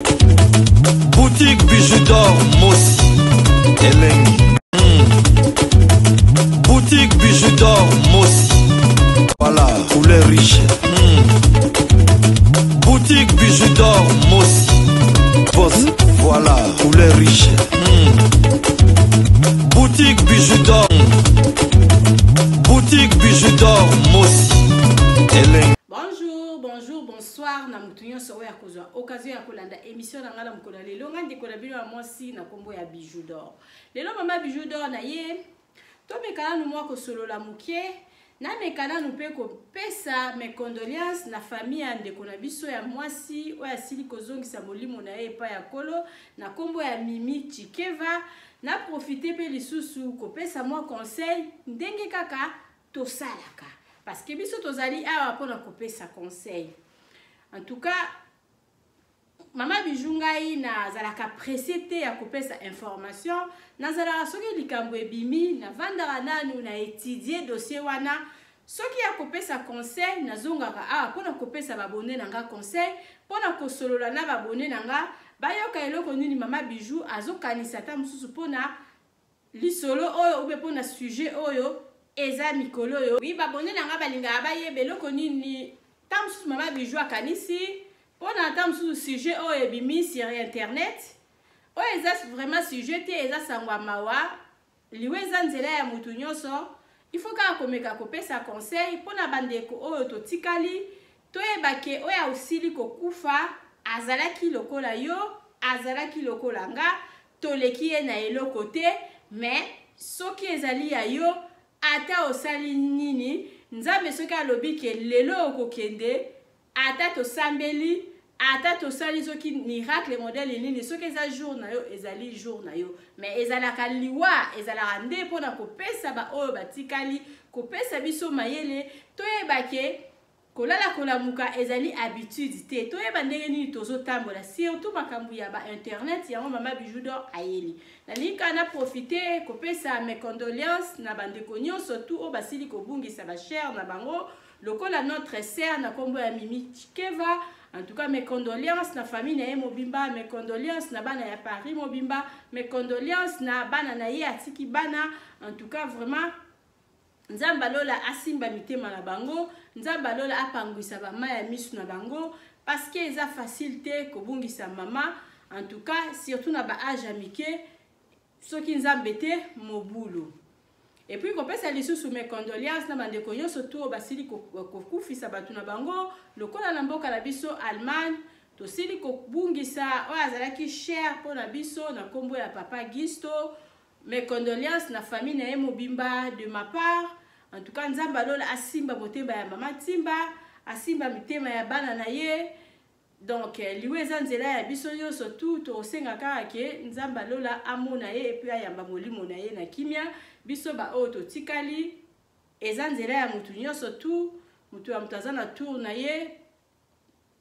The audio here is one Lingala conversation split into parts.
Boutique Bijou d'or Mossi Elengi. Boutique Bijou d'or Mossi. Voilà, couleur riche. Boutique Bijou d'or Mossi. Boss, voilà, couleur riche. Boutique Bijou d'or. Boutique Bijou d'or Mossi. Elengi. Bonjour, bonjour, bonsoir na mutu nyonso oyo akozwa occasion ya kolanda émission na ngai na mokolo ya lelo. Ngai ndeko na bino ya mwasi na nkombo ya Bijou d'or. Lelo mama Bijou d'or na ye tomeka nanu mwa kosolola moke, nameka nanu mpe kopesa mes condoléances na famille ya ndeko na biso ya mwasi oyo asili kozongisa molimo na ye epai ya Nkolo na nkombo ya Mimi Tshikeva. Na profite mpe lisusu kopesa mwa conseil ndenge kaka tosalaka, parce que biso tozali awa mpona kopesa conseil. En tout cas, mama Bijou, ngai nazalaka pressé te ya kopesa information. Nazalaka soki likambo ebimi, navandaka nanu na étudie dossier wana. Soki ya kopesa conseil, nazongaka awa mpona kopesa baabonnés na nga conseil, mpona kosolola na baabonnés na nga, bayoka eloko nini mama Bijou azokanisa ata mosusu mpona lisolo oyo ube mpona sujet oyo eza mikolo oyo. Oui, baabonnés na nga balingaka bayeba eloko nini ntango mosusu mama Bijou akanisi mpona ata mosusu sujet oyo ebimi sur internet. Oyo eza vraiment sujet te, eza sango ya mawa. Liwa eza nzela ya motu nyonso. Il faut kaka komeka kopesa conseil mpona bandeko oyo totikali, toyeba ke oyo osili kokufa azalaki lokola yo, azalaki lokola nga, toleki ye na eloko te. Mais soki ezali ya yo, ata osali nini, Nzambe soki alobi ke lelo okokende, ata tosambeli, ata tosali soki miracle modèle nini, soki eza jour na yo, ezali jour na yo. Mais ezalaka liwa, ezalaka nde mpona kopesa baoyo batikali, kopesa biso mayele, toyeba ke kolala kolamuka ezali habitude te, toyeba ndenge nini tozotambola, surtout makambo ya bainternet. Yango mama Bijou d'or ayeli. Nalingi kaka na profite kopesa mes condoléances na bandeko nyonso tu oyo basili kobungisa bachers na bango, lokola notre sœur na nkombo ya Mimi Tshikeva. En tout cas, mes condoléances na famille na ye mobimba, mes condoléances na bana ya Paris mobimba, mes condoléances na bana na ye atiki bana. En tout cas, vraiment, Nzambe alola asimba mitema na bango, Nzambe alola apangwisa bama ya misu na bango, parce que eza facile te kobungisa mama. En tout cas, surtout na baâge ya mike, soki Nzambe te, mobulu. Et puis kopesa lisusu mes condoléances na bandeko nyonso tu oyo basili kokufisa bato na bango, lokola na mboka na biso Allemagne tosili kobungisa oyo azalaki cher mpo na biso na nkombo ya papa Gisto. Mes condoléances na famille na ye mobimba de ma part. En tout cas, Nzambe alola asimba motema ya mama Ntimba, asimba mitema ya bana na ye. Donc liwa eza nzela ya biso nyonso tu. Tokosenga kaka ke Nzambe alola amona ye et puis ayamba molimo na ye na kimia. Biso baoyo totikali, eza nzela ya motu nyonso tu, motu ya moto aza na tour na ye.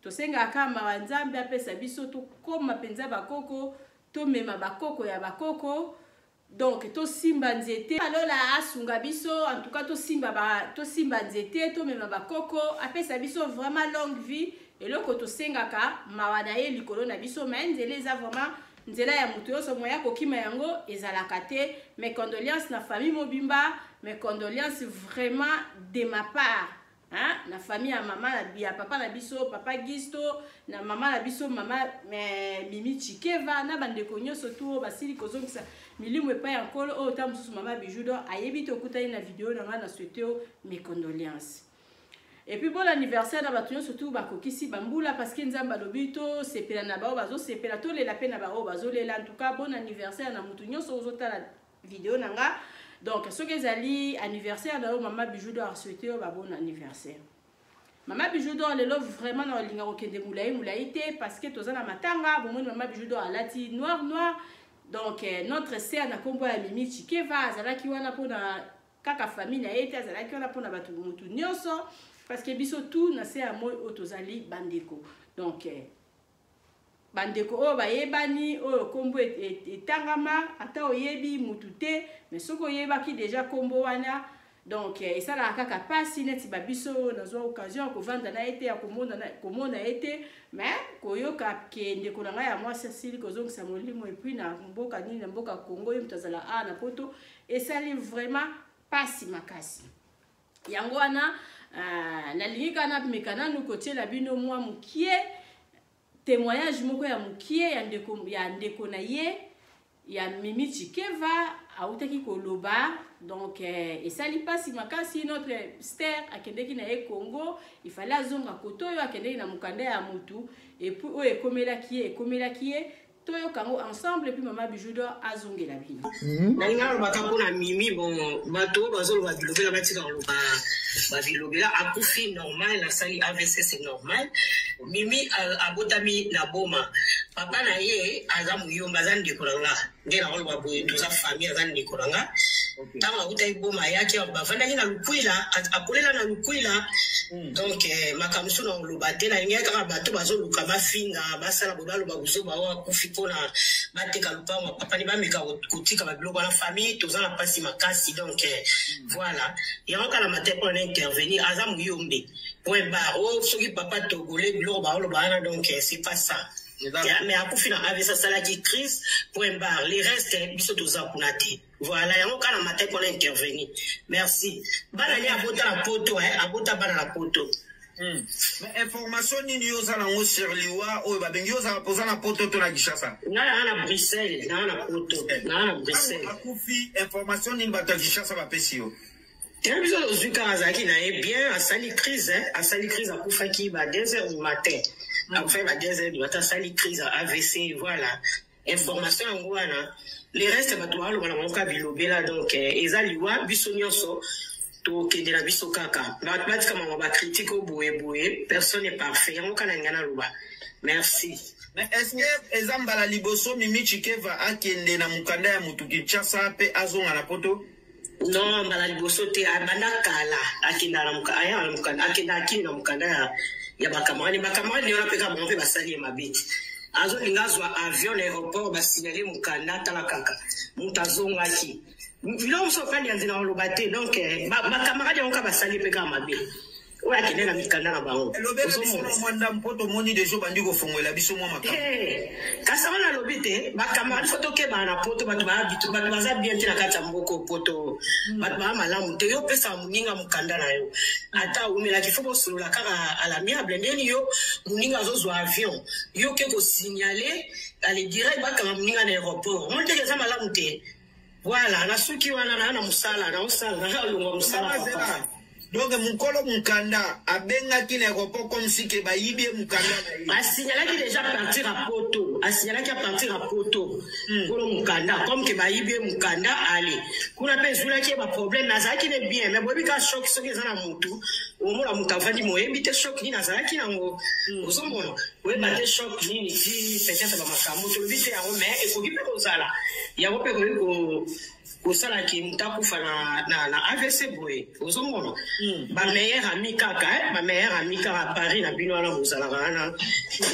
Tosengaka kaka mawa Nzambe apesa biso tokóma mpenza bakoko, tomema bakoko ya bakoko. Donc tosimba nzete, alola asunga biso. En tout cas, tosimba nzete, tomema bakoko, apesa biso vraiment longue vie. Eloko tosengaka, mawa na ye likolo na biso. Mais nzela eza vraiment nzela ya moto nyonso, moya kokima yango ezalaka te. Mes condoléances na famille mobimba, mes condoléances vraiment de ma part, hein? Na famille ya mama ya papa na biso papa Gisto, na mama na biso mama Mimi Tshikeva, na bandeko nyonso tu oyo basili kozongisa milimo epai ya Nkolo, oyo ta mosusu mama Bijou d'or ayebi te, okutani na video na ngai, na souhaite yo mes condoléances. Et puis bon anniversaire na bato nyonso tu bakokisi bambula, parce que Nzambe alobi tosepela na bao bazosepela, tolela mpe na baoyo bazolela. En tout cas, bon anniversaire na motu nyonso ozotala video na nga. Donc soki ezali anniversaire na yo, mama Bijou d'or souhaite yo ba bon anniversaire. Mama Bijou d'or lelo vraiment na olinga kokende molai molai te, parce que toza na matanga. Bomoni mama Bijou d'or alati noir noir. Donc notre sœur na nkombo ya Mimi Tshikeva azalaki wana mpona kaka famille na ye te, azalaki wana mpona bato motu nyonso, parce que biso tu na se ya moi oyo tozali bandeko. Donc bandeko oyo bayebani, oyo nkombo etangama, ata oyebi mutu te, mais soki oyebaki déjà nkombo wana. Donc esalaka kaka pasi neti ba biso nazwa occasion ya kovanda na ye te, ya komona ye te, mais koyoka ke ndeko na ngai ya mwasi asili kozongisa molimo et puis na mboka nini, na mboka Congo, ye moto azala awa na poto, esali vraiment pasi makasi. Yango wana nalingi kaka nameka nanu kotiela bino mwa mokie témoignage moko ya mokie ya ndeko na ye ya Mimi Tshikeva autaki koloba. Donc esali mpasi makasi. Notre star akendeki na ye Congo, il fallait azonga koto oyo akendeki na mokanda ya mutu, et puis oyo ekomelaki ye. Toyoka yango ensemble et puis mama Bijou d'Or azongela bino. Nalingi alobaka mpona Mimi. Bon, bato oyo bazoloba bilobela, batika koloba babilobela. Akufi normal, asali AVC, c'est normal. Mimi abotami na Boma, papa na ye aza Muyomba, aza ndeko na nga. Nde nakoloba boye, toza famille, aza ndeko na nga. Ntango akutaki Boma, ayaki, bavandaki na Lukwila, akolela na Lukwila. Donc makambo mosusu na koloba te. Nalingaki kaka bato bazoluka bafinga, basala boye, baloba kozoba oyo akufi mpona bateka lupango ya papa ni, bameka kotika babiloko wana. Famille, toza na mpasi makasi. Donc voilà, yango kala matin mpo na intervenir. Aza Muyombe, point barre. Oyo soki papa togolais, biloko baoloba wana, donc c'est pas ça. Mais akufi na AVC, asalaki crise, point barre. Le reste, biso toza kuna te. Voilà, yango kala matin mpo na intervenir. Merci. Bana ni abota na poto, abota bana na poto. Mais information nini yo oza nango sur liwa oyo babengi? Yo oza na poto to na Kinshasa? Nga naa na Bruxelles, naa na poto, naa na Bruxelles. Akufi, information nini bato ya Kinshasa bapesi yo? Te, biso tozwi kaka azalaki na ye bien, asali crise, asali crise, akufaki ba 2 heures du matin. Akufaki ba 2 heures du matin, asali crise ya AVC. Voilà, information yango wana. Le reste, bato baloba na bango kaka bilobela. Donc eza liwa, biso nyonso tokende na biso kaka. Bato batika mama bacritique oyo boyeboye, personne est parfait. Yango kaka na ngai naloba. Merci. Mais est ce que eza mbala liboso Mimi Tshikeva akende na mokanda ya motu Kinshasa mpe azonga na poto? Non, mbala liboso te. Abanda kala, akendaka aya na mokanda, akendaka kini na mokanda ya bacamarade. Bacamarade wana mpe kaka bango mpe basali ye mabe te. Azolinga azwa avion na aéroport, basignale mokanda. Tala kaka moto azongaki, biloko mosusu okandi ya nzela koloba te. Donc bacamarade yango kaka basali mpe kaka mabe oyo akende na mikanda na bango. Elobela biso na mwa ndambo, mpo tomoni deja obandi kofongolela biso mwa makambo. Kasi yango nalobi te, bacamarade, faut tokebana na poto. Bato bato baza bien te na kati ya mboka poto, bato baya malamu te. Yo opesaka moninga mokanda na yo, ata awumelaki, faut bosolola kaka à l'amiable. Ndeni yo moninga azozwa avion, yo ke kosignale, ale direct bakanga moninga na aéroport. Omoni teke eza malamu te. Voilà, nasuki wana. Naa na mosala, naosala, nalongwa mosala, papa. Donc mokolo mokanda abengaki na aéroport comme si ke bayibi ye mokanda na ye. Asignalaki déjà partir à poto, asignalaki à partir à poto. Kolo mokanda, comme ke bayibi ye mokanda, ale kuna mpe ezwulaki ye baproblème. Nazalaki ne bien, mais boyebi kaka choc soki eza na motu, omona moto avandi, moyebi te choc nini azalaki nango. Ozomona, oyeba te choc nini ti peut-être bamakambo tolobi te yango, mais ekoki mpe kozala yango mpe ekoki kosalaki moto akufa na AVC boye. Ozomona, bameilleur ami kaka, bameilleur ami kaka Paris na bino wana bozalaka wana,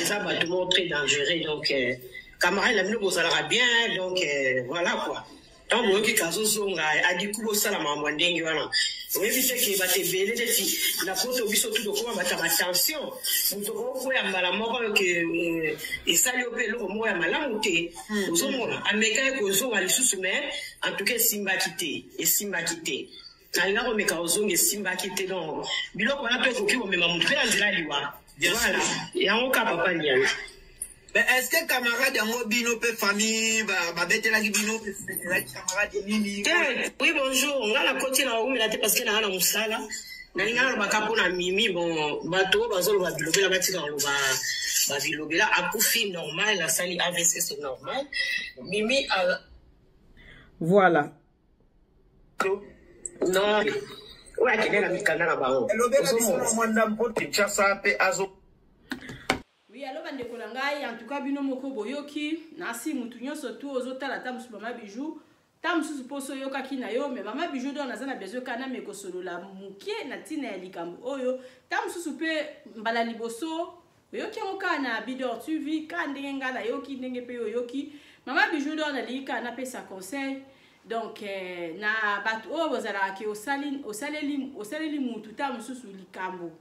eza bato moko très dangereux. Donc camarade na bino bozalaka bien. Donc voilà quoi. Ntango boyoki kazozonga adiku, bosala makambo ya ndenge wana, oyebi te ke bato ebele neti na poto, biso tu tokóma bato ya batension. Moto okokwea mbala moko ke esali yo mpe eloko moko ya malamu te. Ozomona, ameka ye kozonga lisusu, mais en tout cas esimbaki te, esimbaki te. Nalinga komeka kozonga, esimbaki te. Donc biloko wana mpe ekoki komema motu mpe na nzela liwa. Voilà, yango ka papa Liana. Mais est-ce que camarade yango, bino mpe famille babetelaki bino, ezalaki camarade nini? Te. Oui, bonjour. Nga nakoti na umela te parce que naa na mosala. Nalinga nalobaka mpona Mimi. Bon, bato oyo bazoloba bilobela, batika koloba babilobela. Akufi normal, asali AVC, c'est normal. Mimi Voilà. Non, oyo akende na mikanda na bango. Elobela biso na mwa ndambo, mpo Kinshasa mpe azo Oui, alo bandeko na ngai, en tout cas bino moko boyoki. Nasi mutu nyonso tu ozotala, ata mosusu mama Bijou, ta mosusu mposo oyokaki na yo, mais mama Bijou donc naza na besoin kaka name kosolola moke na ntina ya likambo oyo. Ta mosusu mpe mbala liboso oyoki yango kaka na Bidor TV, kaka ndenge ngai nayoki, ndenge mpe oyoki mama Bijou. Donc nalingi kaka napesa conseil. Donc na bato oyo bozalaka ke osaleli osali, osaleli mutu ta mosusu likambo,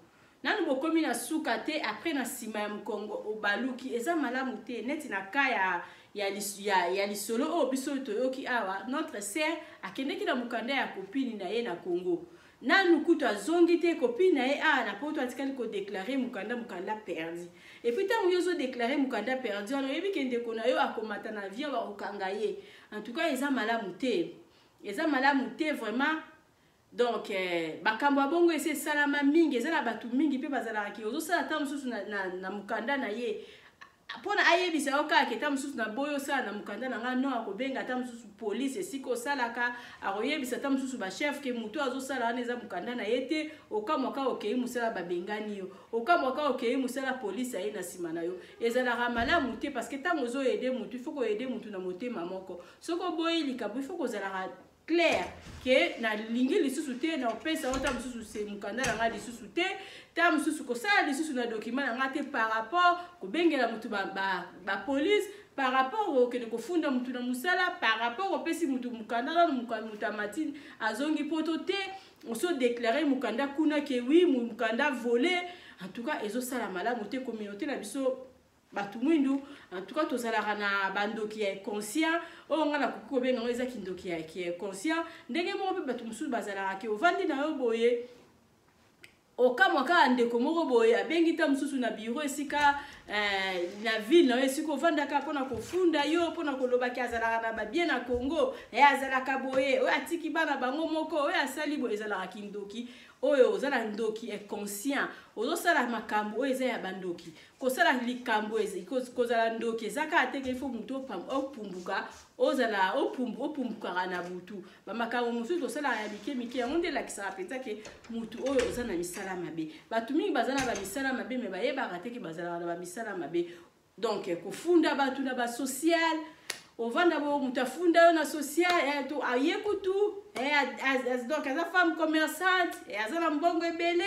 nanu bokomi na suka te, après na nsima ya mokongo obaluki, eza malamu te. Neti na ka ya lisolo oyo biso toyoki awa, notre sœur akendeki na mokanda ya copine na ye na Congo. Nanu kutu azongi te, copine na ye awa na Poto atikali kodéclarer mokanda perdu. Et puis ntango yo ozodéclarer mokanda perdu wana, oyebi ke ndeko na yo akomata na avion, bakokanga ye. En tout cas, eza malamu te, eza malamu te vraiment. Donc makambo ya bongo esi esalama mingi. Eza na bato mingi mpe bazalaka ke ozosala ta mosusu na mokanda na ye, mpona ayebisa yo kaka ke ta mosusu na boyi osala na mokanda na nga. Non, akobenga ata mosusu police esika osalaka, akoyebisa ata mosusu bachef ke motu azosala wana eza mokanda na ye te. Okamwaka, okei mosala, babengani yo. Okamwaka, okei mosala, police aye na nsima na yo. Ezalaka malamu te, parce que ntango ozoaider motu, il faut koaider motu na motema moko. Soki oboyi likambo, il faut kozalaka clair ke nalingi lisusu te, na opesa yo ta mosusu se mokanda na ngai lisusu te, ta mosusu kosala lisusu na document na ngai te, par rapport kobengela motu bapolice, par rapport okende kofunda motu na mosala, par rapport opesi motu mokanda, nano motu amati azongi Poto te, osodéclarer mokanda kuna ke oui, mokanda volé. En tout cas, ezosala malamu te. Communauté na biso bato mwindu, en tout cas, tozalaka na bandoki ya inconscient. Oyo ngai nakoki kobenga yango eza kindoki ya inconscient. Ndenge moko mpe bato mosusu bazalaka ke ovandi na yo boye, okamwa kaka ndeko moko boye abengi ta mosusu na bureau esika na ville na yo esika ovandaka, mpona kofunda yo, mpona kolobaki azalaka na babien na Congo, azalaka boye, oyo atiki bana bango moko, oyo asali boye. Ezalaka kindoki oyo oza na ndoki inconscient. Ozosala makambo oyo eza ya bandoki. Kosala likambo, kozala ndoki eza kaka te ke il faut motu opumbuka, ozala opumbukaka na butu. Bamakambo mosusu tosalaka ya mike mike, yango nde elakisaka mpenza ke motu oyo oza na misala mabe. Bato mingi baza na bamisala mabe, me bayebaka te ke bazalaka na bamisala mabe. Donc kofunda bato na basocial, ovanda bo moto afunda yo na social, aye kutu, donc aza femme commerçante, aza na mbongo ebele.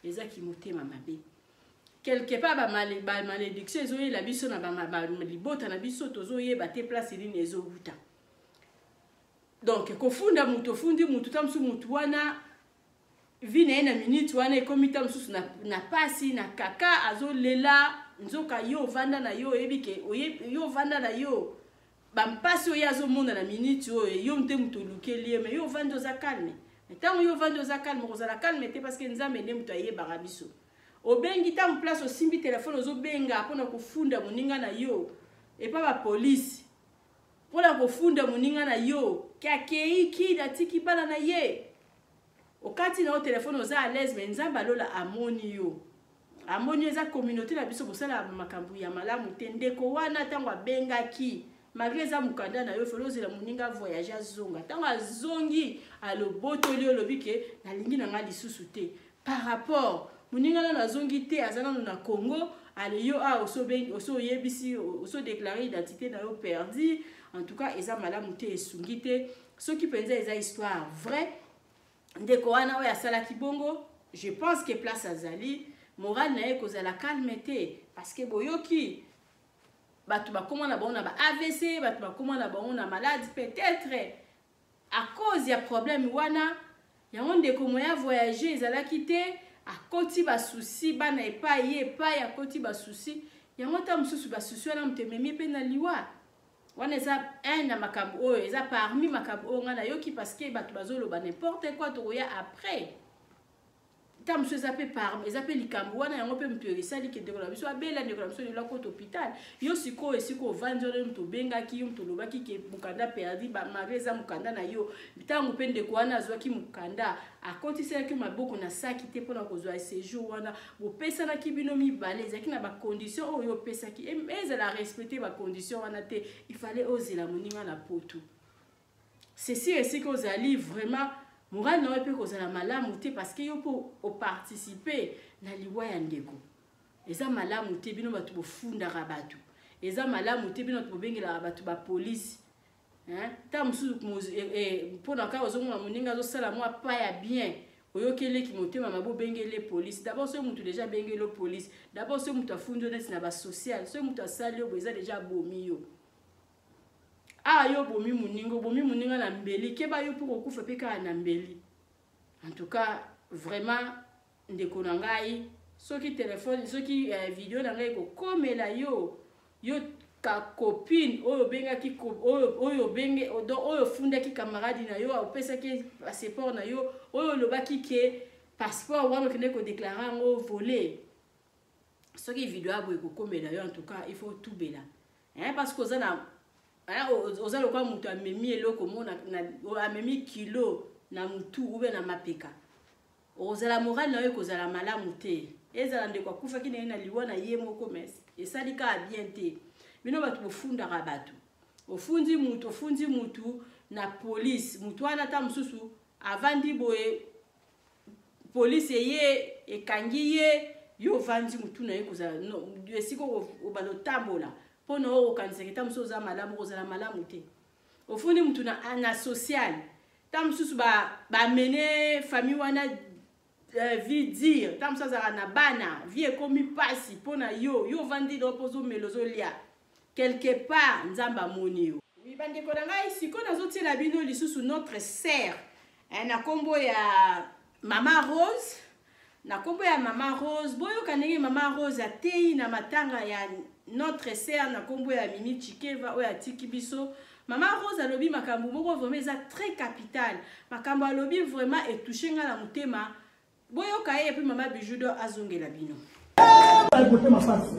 Ezaki motema mabe. Quelque part bamalédiction ezoyela biso na libota na biso, tozoyeba te place nini ezowuta. Donc kofunda motu, ofundi motu, ta mosusu motu wana vie na ye na minute wana ekomi ta mosusu na pasi na kaka, azolela. Nzoka yo ovanda na yo, oyebi ke yo ovanda na yo, bampasi oyo azomona na minute oyo, yo nde moto olukeli ye. Me yo ovandi, oza calme. Ntango yo ovandi, oza calme, kozala calme te, parce que Nzambe nde moto ayebaka biso. Obengi ntango place, osimbi telefone, ozobenga mpona kofunda moninga na yo epa bapolisi, mpona kofunda moninga na yo ke akei kidi, atiki bana na ye. Okati na yo telefone, oza à l'aise, me Nzambe alola amoni yo, amoni yo. Eza communauté na biso, kosala makambo ya malamu te. Ndeko wana, ntango abengaki, malgré eza mokanda na yo, fele ozela moninga voyage azonga. Ntango azongi, alobotoli, olobi ke nalingi na ngai lisusu te. Par rapport moninga nano azongi te, aza nano na Congo. Ale, yo awa oso oyebisi, osodéclarer identité na yo perdu. En tout cas, eza malamu te, esungi te. Soki mpenza eza histoire vrai, ndeko wana oyo asalaki bongo, je pense que place azali, moral na ye kozala calme te, parce que boyoki bato bakóma na bango na ba AVC, bato bakóma na bango na malade, peut-être à cause ya problème wana. Yango ndeko moya voyage ezalaki te, akoti basusi, bana epai ye epai, akoti basusi yango, ta mosusu basusi wana moto ememi mpe na liwa wana. Eza un na makambo oyo eza parmi makambo oyo ngai nayoki, parce que bato bazoloba n'importe quoi. Tokoya après. Ta mosusu eza mpe par eza mpe likambo wana, yango mpe moto esaliki ndeko na biso abela, ndeko na biso lelo akota hôpital. Yo sikoyo, esika ovandi wana, yo moto obengaki, yo moto olobaki ke mokanda perdu, malgré eza mokanda na yo. Ntango mpe ndeko wana azwaki mokanda, akotiselaki maboko na saki te mpona kozwa séjour wana. Bopesanaki bino mibale, ezalaki na bacondition oyo opesaki, ezala respecte bacondition wana te. Il fallait ozela moninga na Poto. Ceci, esika ozali vraiment, moral na yo mpe kozala malamu te, parce que yo mpo oparticiper na liwa ya ndeko. Eza malamu te. Bino bato bofundaka bato, eza malamu te. Bino bato bobengelaka bato bapolisi, ta mosusu mpona kaka ozomona moninga azosala mwa pa ya bien, oyokeleki motema mabe, obengeli police. D'abord, soki motu déjà abengeli yo police, d'abord soki moto afundi yo neti na basocial, soki moto asali yo boye, eza déjà abomi yo. Awa yo obomi moninga, obomi moninga na mbeli, keba yo mpo kokufa mpe kaka na mbeli. En tout cas, vraiment ndeko na ngai, soki telefone, soki eh, video na ngai ekokomela yo, yo ka copine oyo obengaki oyo oyo obenge donc oyo ofundaki camarade na yo, opesaki passeport na yo, oyo olobaki ke passeport wana okendaki kodeklare yango vole, soki video ya boye ekokomela yo, en tout cas il faut tubela hein, parce que oza na hein, oza lokola moto amemi eloko mo amemi kilo na mutu ube na mapeka, okozala morale na yo ekozala malamu te. Ezala ndeko akufaki na ye na liwa na ye moko, mais esali kaka bien te. Bino bato bofundaka bato, ofundi mutu, ofundi mutu na police, mutu wana ata mosusu avandi boye, police eye ekangi ye, yo ovandi mutu na ye kozala no, esika obanda otambola mpo na oyo okanisaka ta mosusu oza malamu, okozala malamu te. Ofundi mutu na, na social, ta mosusu bamene ba famille wana vie dire, ta mosusu azalaka na bana, vie ekomi mpasi mpo na yo, yo ovandi do mpo ozomela ozolia quelque part, Nzambe amoni yo. Oui, bandeko na ngai, sikoyo nazotiela bino lisusu notre sœur eh, na nkombo ya Mama Rose, na nkombo ya Mama Rose. Boyoka ndenge Mama Rose ateyi na matanga ya notre sœur na nkombo ya Mimi Tshikeva oyo atiki biso. Mama Rose alobi makambo moko vraiment eza très capital, makambo alobi vraiment etouche nga na motema. Boyoka ye, epuis Mama Bijou d'Or azongela bino. Motema pasi,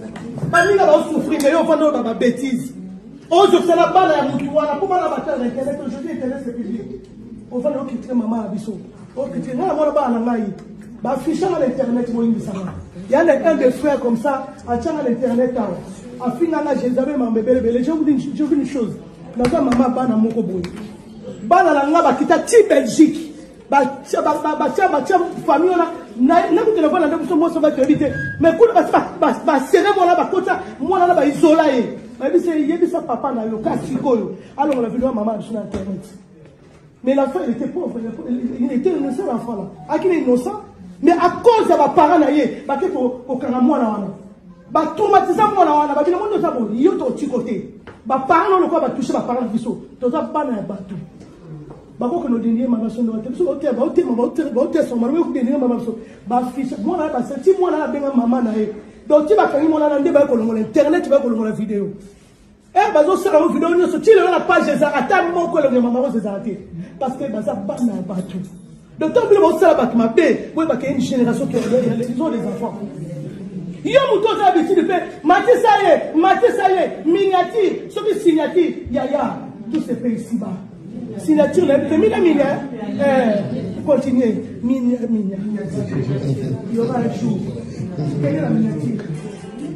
baninga baosouffrir, mais yo ofanda oyo babétise ozokisala bana ya motu wana mpo bana bato ya internet. Aujourd'hui internet, c'est public. Ofanda okritike mama na biso, okritike ngai, namona bana na ngai bafichanga na internet. Bolimbisanga, ya na un des frères comme ça atianga na internet awa, afinganga Jézabel, mambo ebelebele. Je vous dis une chose, naza mama bana moko boye, bana na nga bakita ti Belgique, batia batia famille wana naku telefone na biso mwasi bato yebi te, mais kuna basi basere mwana, bakota mwana na baisola ye, bayebisa yebisa papa na yo ka sikoyo alongola video ya mama na biso na internet. Mais l'enfant, il était pauvre, il était innocent, l'enfant là akini innocent, mais à cause ya baparent na ye, bake kokanga mwana wana, batraumatisa mwana wana, babina mondo oza boye, yo totiko te. Baparent na lokola batouche baparent na biso, toza bana ya bato, bakokende odendie mama sondo te. Biso baotema baotesoma, bakodendie mama biso, bafiche mwana na basa ti mwana abenga mama na ye. Donc ti bakangi mwana na nde baye kolongola internet, baye kolongola video e bazosala yango video nyonso ti lelo na page ezalaka ata moko elongi ya mama Rose ezala te, parce que baza bana ya bato. Donc ntango bino bosala bato mabe, boyebaka une génération qui ils ont des enfants. Yo moto oza habitude mpe matisa ye, matisa ye miniature, soki signature yaya, tout se fait ici bas. Signature na yebi te, mina mina eh, continue mina mina, il y aura un jour kende na miniature,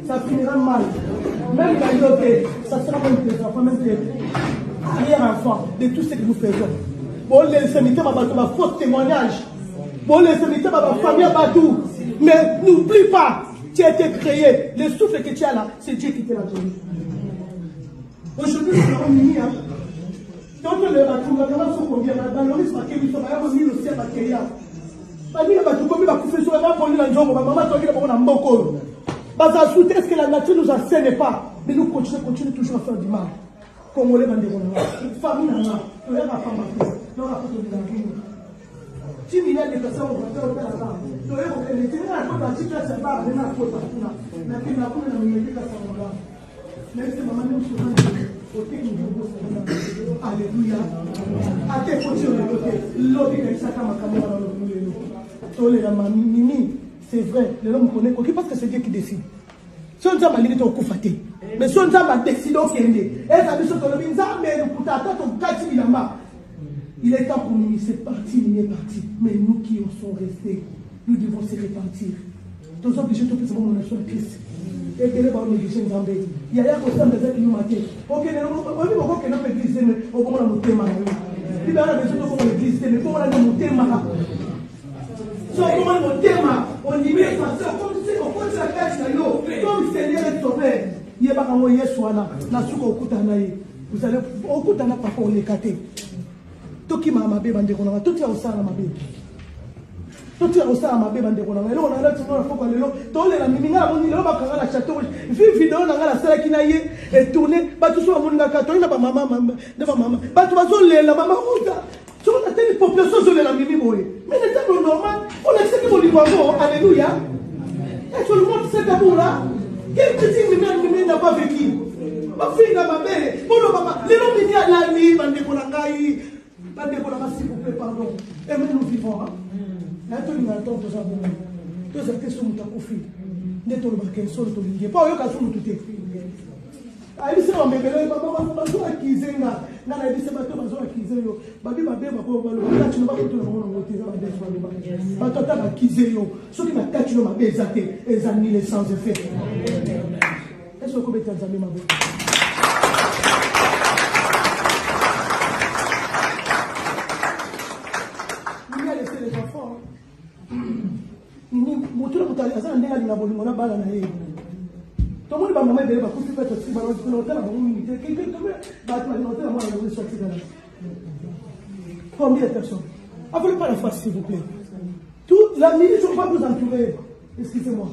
ça finira mal. Même na yo te, ça sera même tes enfants, même tes arrière enfants, de tout ce que nous faisons. Bolelisa mitema bato, bafausse témoignage, bolelisa mitema bafamille ya bato. Mais n'oublie pas, tu as été créé, le souffle que tu as là, c'est Dieu qui te l'a donné. Aujourd'hui, nous avons mini, hein. Totole batungaka basokombia baloris bake biso baya komino sia bakeya baninga bato komi bakufi so baponi na nzongo bamama toki na bango na mboka oyo baza sute. Est ce que la nature nous enseigne pas? Mais nous continue, continue toujours à faire du mal. Congolais, bandeko na nga, famille na nga, toyaka pamba te, toyaka po tolinga bino. Ti mina déplacé otalaka, toye kokende te nga nakota ti place ya bar, nde nakota kuna, nakenda kuna na mimeki kasa malamu. Merci mama, nde mosusu oteki moto. Alleluya, ate ekoti oyo lelo te, lobi kanisaka makambo wana lobi. Lelo tolela Mimi, c'est vrai, lelo mokolo ekoki, parce que c'est Dieu qui décide. So Nzambe alingi tokufa te, mais so Nzambe adécide okende, eza biso tolobi Nzambe lokuta, ata tokati bilamba. Il est temps pour Mimi, c'est parti, Mimi est parti, mais nous qui en sommes restés, nous devons se repentir. Toza obligé topesa bango na biso na Christ. Ebele baonéglige Nzambe, yaya kosamba eza kiyuma te. Okende oyebi bokokende mpe église te, mais obongola motema na yo. Bible wana besoin tobongola église te, mais bongola nde motema. So obongoli motema, ondimi efase, okoti na kati na yo comme Seigneur et Sauveur, yebaka ngo Yesu wana na suka okutana na ye, vous allez okutana papa oleka te. Tokimaka mabe, bandeko nanga, totika kosala na mabe. Totika kosala mabe bandeko na ngai. Eloko na ngai natinga na pokwa lelo tolela mimi ngai namoni lelo bakanga na chateau rouge. Vi video na ngai nasalaki na ye etourne bato so bamoni ngai kaka toyei na bamama na bamama bato bazolela mama Rosa. Soki nateli population ozolela mimi boye mais neta no normal olakisaki bolingo yango. Alléluia. Est-ce que le monde cet amour là? Quelle critique mimi mimi n'a pas vécu? Bafinga mabe boloba lelo mimi alali bandeko na ngai. Bandeko na nga, s'il vous plaît, pardon. Aimez nous vivons. Hein? Na tolinga ntango toza bongo. Tozala te so moto akufi. Nde tolobaka solo tolingi. Po oyoka so moto te. Ayebisi bamebele bazo akize nga. Nga nayebisi bato bazo akize yo. Babi mabe bako baloba kati no bakotola bango nango te eza mabe so baloba. Bato ata bakize yo. Soki na kati no mabe eza te, eza nul et sans effet. Est-ce que okobeta Nzambe maboko? Mimi a laissé les enfants. Mimi, moto na moto aza na ndenge alinga bolingo na bana na ye. Tomoni bamama ebele bakufi mpe tosi otala bango mingi te. Bato balinga otala mwana na bango atikala. Combien de personnes? Appelez pas la face, s'il vous plaît. Toute la minute, on va vous entourer. Excusez-moi,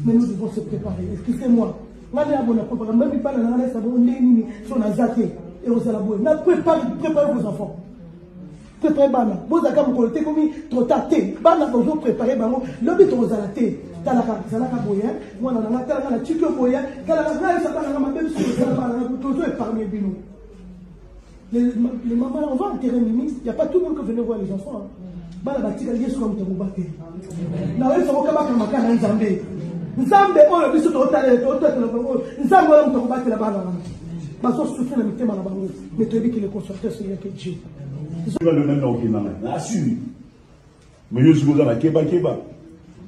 mais nous devons se préparer. Excusez-moi. Nga nde abona propagande même bana na nga nayesa bango ndenge nini so naza te ekozala boye na prépare prépare vos enfants prépare bana bozalaka mokolo te komi trop tard te bana bozo prépare bango lobi tokozala te talaka zalaka boye mwana na nga talaka na tiki yo boye talaka nga yesa bana nga mabe biso tozala bana nga tozo épargne bino. Les mamans, on va enterrer Mimi. Il n'y a pas tout le monde qui venait voir les enfants. Hein. Bana batika Yesu kama moto akobatela. Na Yesu akokabaka makala na Nzambe. Nzambe oyo biso totalela totalela bango. Nzambe oyo moto akobatela bana wana. Bazo souffrir na mitema na bango. Mais toyebi que le consolateur c'est que Dieu. Le même na okenda na assume. Mais yo sikoyo oza na keba keba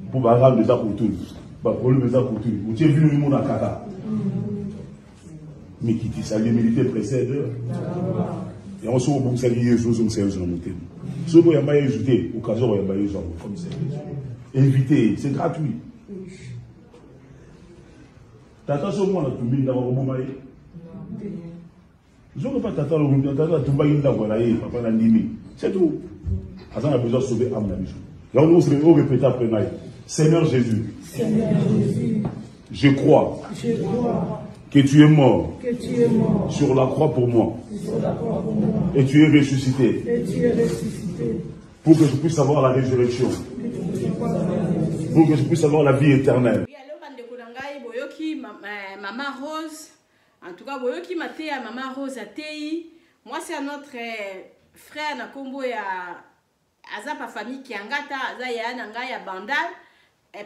mpo barando eza kotuni baproblème eza kotuni otie vino mimona kaka mikitisa. L'humilité précède yango. Soki obongisaki Yesu, ozongisa Yesu na motema. Soki oyamba Yesu te, occasion koyamba Yesu yango comme ça. Éviter, c'est gratuit. Tata so mwana atumbi ndako, akoboma ye? Zonga pa tata, tata atumbaki ndako na ye, papa na ndimi, c'est tout. Aza na besoin sauver âme na biso. Yango o répéter après ngai: Seigneur Jésus, Seigneur Jésus, je crois, je crois que tu es mort, que tu es mort sur la croix pour moi, sur la croix pour moi, et tu es ressuscité, et tu es ressuscité, pour que je puisse avoir la résurrection, pour que je puisse avoir la vie éternelle. Oui, alors bandeko na ngai, boyoki mama Rose. En tout cas, boyoki mateya mama Rose atei, mwasi ya notre frère na kombo ya aza pa famille Kiangata, aza ya na ngai ya Bandal,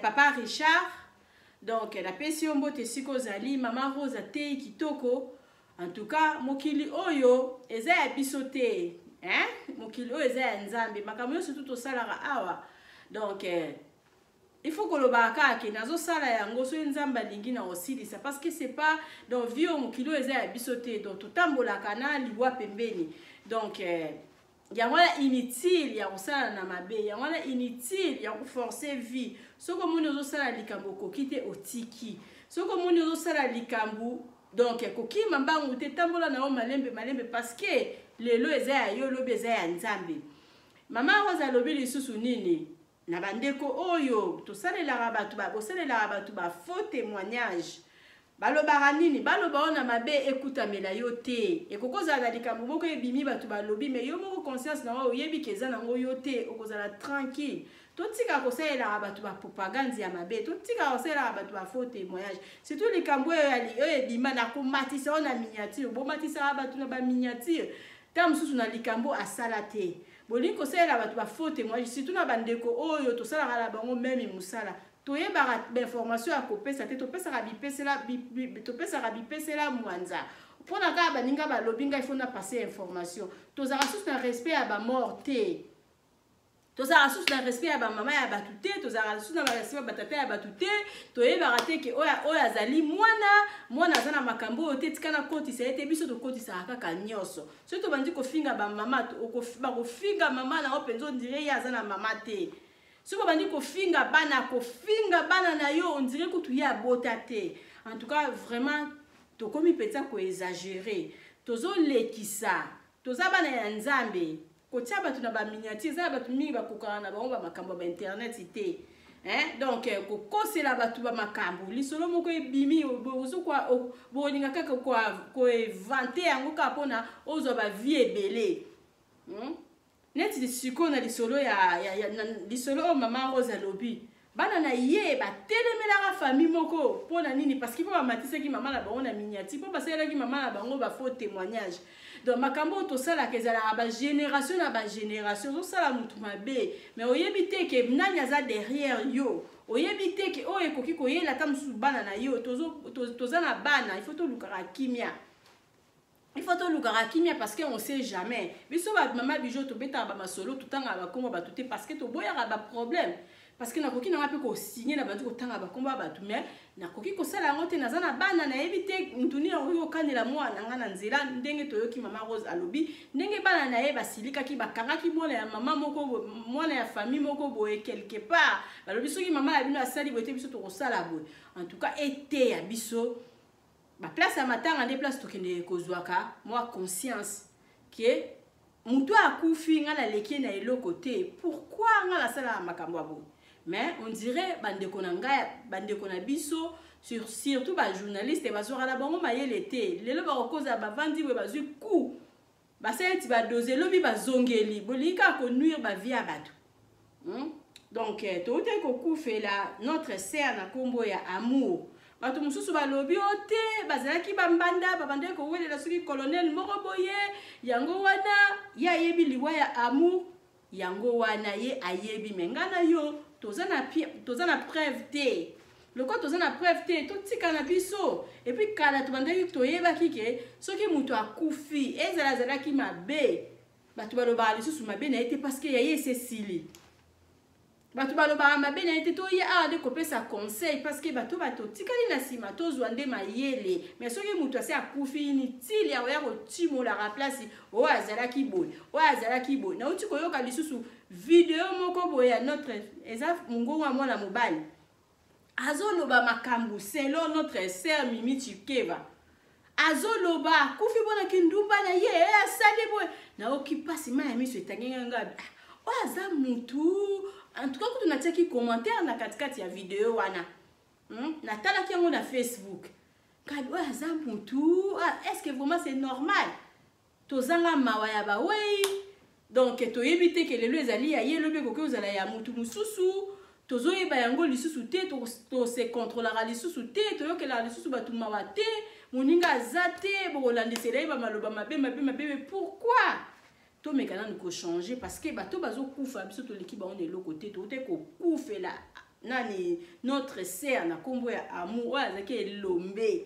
papa Richard. Donc napesi yo mbote esika ozali. Mama Rose atei kitoko. En tout cas, mokili oyo eza ya biso te, hein? Mokili oyo eza ya Nzambe. Makambo nyonso tu tosalaka awa, donc il faut kolobaka kaka ke nazosala yango soki Nzambe alingi na kosilisa, parce que c'est pas donc vie oyo, mokili oyo eza ya biso te. Donc totambolaka na liwa pembeni. Donc yango wana inutile ya kosala na mabe, yango wana inutile ya koforcer vie. Soki omoni ozosala likambo okoki te, otiki. Soki omoni ozosala likambo, donc kokima mbangu te, tambola na yo malembe malembe, parce que lelo eza ya yo, lobi eza ya Nzambe. Mama Rose alobi lisusu nini na bandeko oyo tosalelaka bato, bosalelaka bato ba faux témoignage? Balobaka nini? Baloba oyo na mabe ekutamela yo te. Ekoki kozala na likambo moko ebimi, bato balobi, mais yo moko conscience na yo oyebi ke eza nango yo te, okozala tranquille. Totika kosalelaka bato bapropagande ya mabe, totika kosalelaka bato ba faux témoignage, surtout likambo oyo ebima na komatisa oyo na miniature. Bomatisaka bato na baminiature ntango mosusu na likambo asala te. Bolingi kosalela bato ba faux témoignage, surtout na bandeko oyo tosalaka na bango meme mosala. Toyebaka bainformation ya kopesa te, topesaka bipesela, topesaka bipesela mwanza mpona kaka baninga balobi ngai faut na passe information. Tozalaka susu na respect ya bamort te, tozalaka susu na respect ya bamama ya bato te, tozalaka susu na barespect ya batata ya bato te. Toyebaka te ke oyo azali mwana, mwana aza na makambo oyo te, tika nakotisa ye te. Biso tokotisaka kaka nyonso. Soki tobandi kofinga bamama, bakofinga mama na yo mpenza, on dirait ye aza na mama te. Soki obandi kofinga bana, kofinga bana na yo, on dirait kutu ye abota te. En tout cas, vraiment tokomi mpenza koexagérer, tozolekisa. Toza bana ya Nzambe. Kotia bato na baminiature, eza na bato mingi bakokaka na bango bamakambo ya bainternet te. Hein? Donc eh, kokosela bato bamakambo, lisolo moko ebimi, bolinga kaka koevante yango kaka mpona ozwa bavie ebele. Neti sikoyo na lisolo ya, ya, ya na, lisolo oyo mama Rose alobi, bana na ye batelemelaka famille moko mpo na nini? Parce que mpo bamatisaki mama na bango na miniature, mpo basalelaki mama na bango ba faux témoignage. Donc makambo oyo tosalaka ezalaka ba génération na ba génération. Ozosala motu mabe, mais oyebi te ke nani aza derrière yo, oyebi te ke oyo ekoki koyela ata mosusu bana na yo. Toza na bana, il faut tolukaka kimia, il faut tolukaka kimia, parce que on sait jamais. Biso ba mama Bijou tobetaka bamasolo, totangaka bakombo bato te, parce que toboyaka baproblème, parce que nakoki nanga mpe kosigne na bandi kotanga bakombo ya bato, mais nakoki kosala yango te. Naza na bana, nayebi te mutu nini nakoki kokanela mwana na nga na nzela. Ndenge toyoki mama Rose alobi, ndenge bana na ye basilikaki, bakangaki mwana ya mama moko, mwana ya famille moko boye quelque part, balobi soki mama na bino asali boye te, biso tokosala boye. En tout cas, eteya biso. Baplace ya matanga nde place tokende kozwaka mwa conscience ke moto akufi, ngai naleki ye na eloko te. Pourquoi ngai nasalaka makambo ya boye? Mais on dirait bandeko na ngai, bandeko na biso, surtout bajournaliste, bazwaka na bango mayele te. Lelo bakokoza, bavandi boye, bazwi coup, basali neti badose, elobi bazongeli. Bolingi kaka konuire bavie ya bato. Donc eh, toutaki kokufela notre sœur na nkombo ya Amour. Bato mosusu balobi o te, bazalaki bambanda, babandaki kowelela soki colonel moko boye. Yango wana ye ayebi liwa ya Amour, yango wana ye ayebi. Me ngai na yo toza na preuve te. Lokola toza na preuve te, totika na biso. Et puis kala tobandaki, toyebaki ke soki moto akufi, ezala azalaki mabe, bato balobaka lisusu mabe na ye te, parce que ya ye esesili. Bato balobaka mabe na ye te. Toye awa nde kopesa conseil, parce que bato tikali na nsima, tozwa nde mayele. Mais soki moto asi akufi, inutile akoya kotimolaka place oyo azalaki boye, oyo azalaki boye. Nauti koyoka lisusu video moko boye ya notre, eza mongongo ya mwana mobali azoloba makambo selon notre sœur Mimi Chikeva. Azoloba akufi mpona kindumba na ye, asali boye. Naoki mpasi, mai ya miso etangi nga. Oyo aza mutu. En tout cas kutu natiaki commentaire na katikati ya video wana. Natalaki yango na Facebook, kabi oyo aza mutu. Ah, est ce que vraiment c'est normal? Tozanga mawa ya bawei. Donc toyebi te ke lelo ezali ya ye, lobi ekoki kozala ya mutu mosusu. Tozoyeba yango lisusu te, tose contrôlaka lisusu te, toyokelaka lisusu bato mawa te. Moninga aza te, bokolandisela ye bamaloba mabe mabe mabe. Pourquoi? Tomeka nanu kochanger, parce que bato bazokufa, biso toleki bango na eloko te. Toute kokufela nani? Notre sœur na nkombo ya Amour, oyo azalaki elombe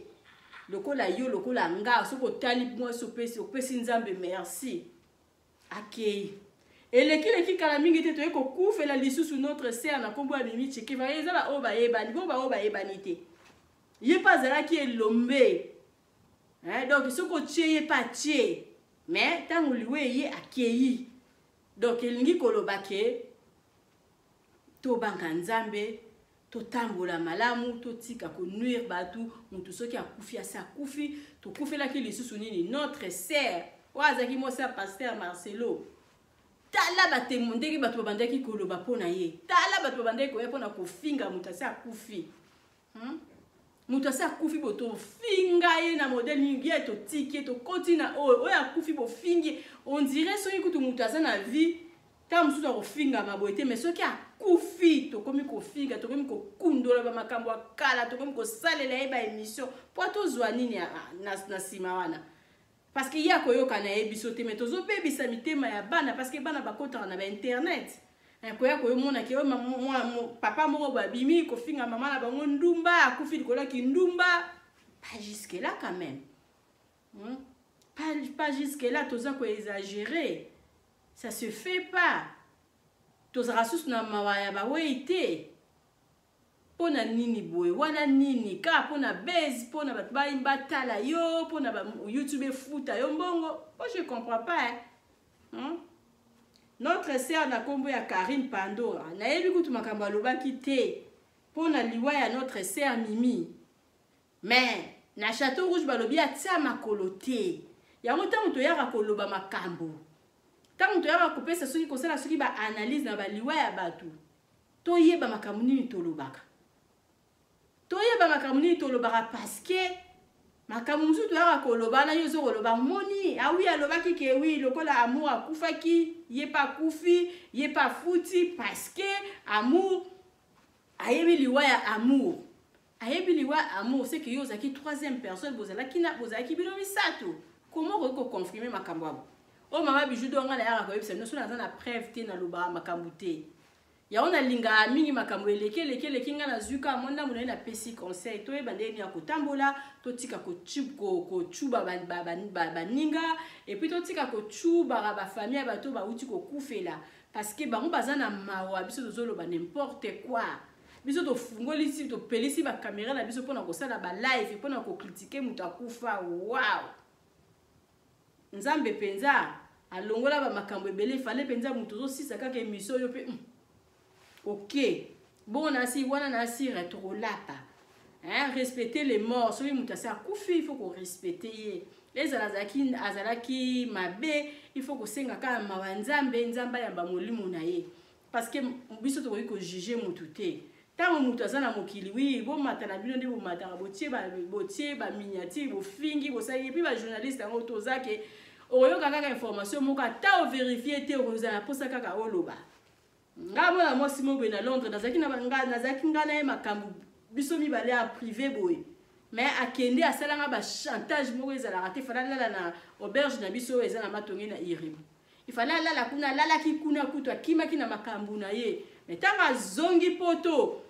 lokola yo, lokola nga. Soki otali mwasi, opesi Nzambe merci. Akei, elekileki kala mingi te, toye kokufela lisusu notre sœur na nkombo ya Mimi Chikeva. Eza baoyo bayebani bo, baoyo bayebani te. Ye mpe azalaki elombe, hein? Donc soki otie ye mpe atie, mais ntango liwa eye, akei. Donc elingi koloba ke tobanga Nzambe, totambola malamu, totika konuire bato. Motu soki akufi, asi akufi. Tokufelaki lisusu nini? Notre sœur oyo azalaki mwasi ya pasteur Marcelo. Tala batemo ndenge bato babandaki koloba mpo na ye. Tala bato babandaki koya mpona kofinga moto asi akufi. Moto asi akufi, bo tofinga ye na modèle nini? Ye totiki ye, tokoti na oyo oyo akufi, bofingi. On dirait soki kutu moto aza na vie, ntango mosusu akofingama boye te, mais soki akufi, tokomi kofinga, tokomi kokundola bamakambo ya kala, tokomi kosalela ye baémission mpo tozwa nini na nsima wana? Parce que ye akoyoka na ye biso te, mais tozobebisa mitema ya bana, parce que bana bakotaka na bainternet, koya koyomona ke oyo papa moko babimi kofinga mama na bango ndumba, akufi likolo ya kindumba. Pas jusque là quand même. Pas jusque là, toza koexagérer, ça se fait pas. Tozalaka susu na mawa ya bawei te. Mpo na nini boye wana? Nini kaka mpo na base, mpo na bato batala yo, mpo na YouTube efuta yo mbongo? Po je comprends pas, hein? Notre sœur na nkombo ya Karine Pandora, nayebi kutu makambo alobaki te mpo na liwa ya notre sœur Mimi, mais na Château Rouge balobi atia makolo te. Yango ntango toyaka koloba makambo. Ntango toyaka kopesa soki kosala soki baanalyse na baliwa ya bato, toyeba makambo nini tolobaka, toyeba makambo nini tolobaka, parce que makambo mosusu toyaka koloba na yo ozo koloba moni awi ah alobaki ke wi lokola Amour akufaki, ye mpe akufi, ye mpe afuti, parce que Amour ayebi liwa ya Amour, ayebi liwa ya Amour. C'est que yo ozalaki troisième personne, bozalaki na bozalaki bino misato. Comment okoki koconfirmer makambo abo oyo? Mama Bijou do, ngai nayaka koyebisa bino, so naza na preuve te, nalobaka makambo te. Yango nalingaka mingi makambo eleki eleki eleki. Ngai nazwi kaka mwa ndambo na ye, napesi conseil. Toyeba ndenge nini ya kotambola, totika kocuba baninga, et puis totika kocubaka bafamille ya bato bauti kokufela, parce que bango baza na mawa. Biso tozoloba n'importe quoi. Biso tofungolisi, topelisi bacaméra na biso mpona kosala balive, mpona kocritiquer moto akufa. Wow, Nzambe mpenza alongola bamakambo ebele. Efale mpenza moto ozosisa kaka émission oyo mpe ok. Bongo nasi wana nasire tokolapa, hein? Respecter les morts. Soki moto asi akufi, il faut korespecter ye. Ezala azalaki mabe, il faut kosenga kaka mawa Nzambe, Nzambe ayamba molimo na ye, parce que biso tokoki kojuger motu te ntango moto aza na mokili. Wi, bomata na bino nde bomataka, botie baminiature, bofingi, bosali. Et puis bajournaliste yango toza ke okoyoka kaka information moko, ata ovérifier te, okozala mposa kaka oloba. Nga mwana mwasi mo boye na Londres, nazalaki nga na ye makambo biso mibale ya privé boye, mais akende asalanga bachantage moko ezalaka te. Fallait alala na auberge na biso oyo eza na Matonge na Iribu. Ifale alala kuna, alalaki kuna. Kutu akimaki na makambo na ye, mais ntango azongi Poto,